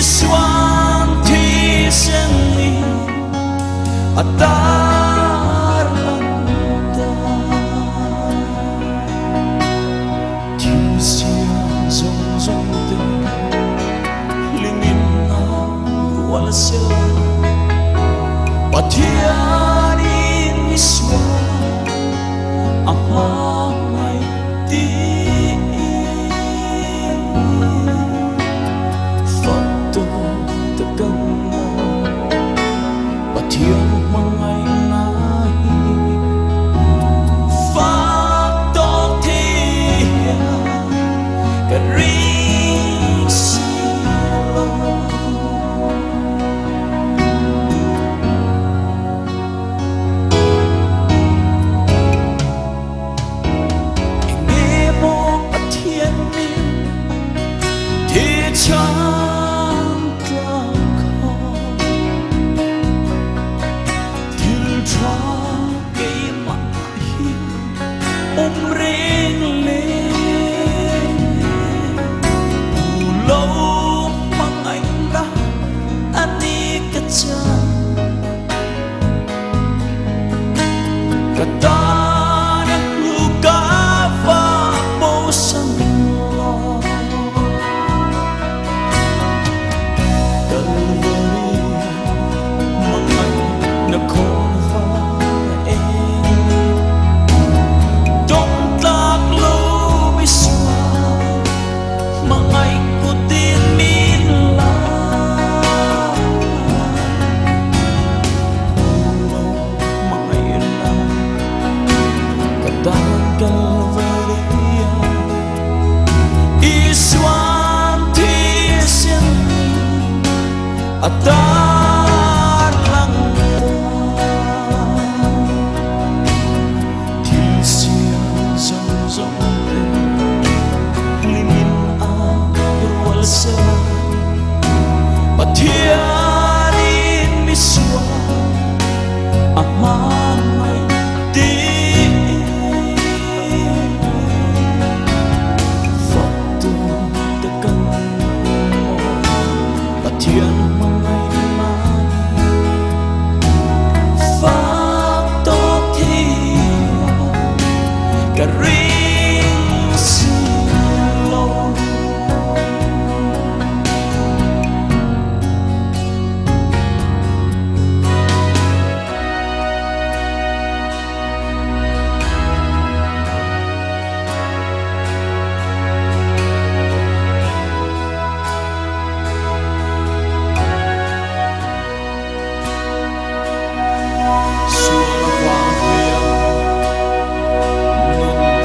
Isuan thisen in a tarlang ta. Thil siam zawng zawng te hlimin a rual sela, Pathianin Isua a hmangaih tiin fak tawk ta kan maw Pathian hmangaihna hi fak tawk thei hian kan ring si lo. Enge maw Pathian min thi chhan tlak kha thil tha keimah hi awm reng le phu lo hmangaihna a ni ka chan. Ka tan a hlu ka va bosan lo. Kalvari mangaihna khawn va eng dawng tlak lo misual hmangaih kutin min la. Pathianin misual a hmangaih tiin fak tur te kan maw Pathian hmangaih mai fak tawk thiam ka ring si lo. Sual avang hliam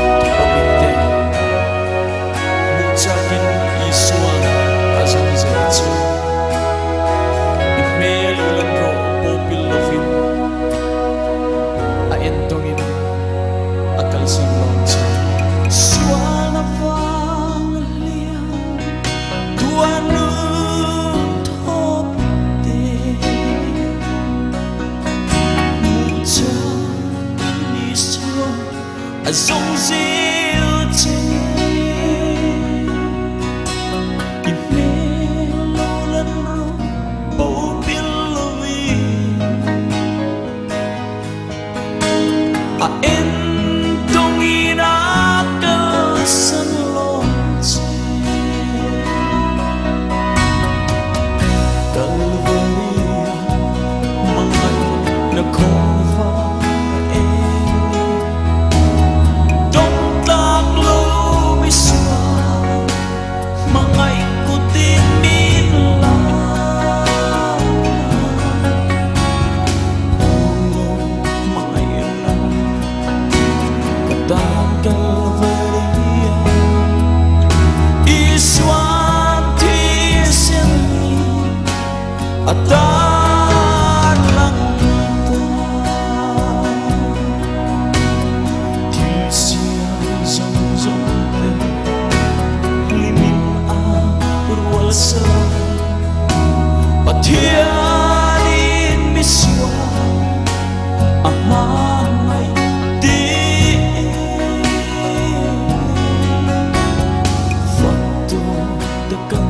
nun thawpin te hmuh chakin Isua'n a zawng zel chu i hmel u lan rawh pawpil lovin a entawngin a kalsan lawng che. Sual avang hliam tuan nun thawp te hmuh chakin Isua a zawng zel che. I hmel lo lan rawh bo pil lovin a en tawngin a kalsan lawm che. Kalvaria hmangaihna khawnva eng dawng tlak lo misual hmangaih kutin min la. Phulo hmangaihna ka tan Kalvaria Isuan thisen a tar lang ta. Thil siam zawng zawng te hlimin a rual sa Pathianin misual a hmangaih tiin fak tur te kan.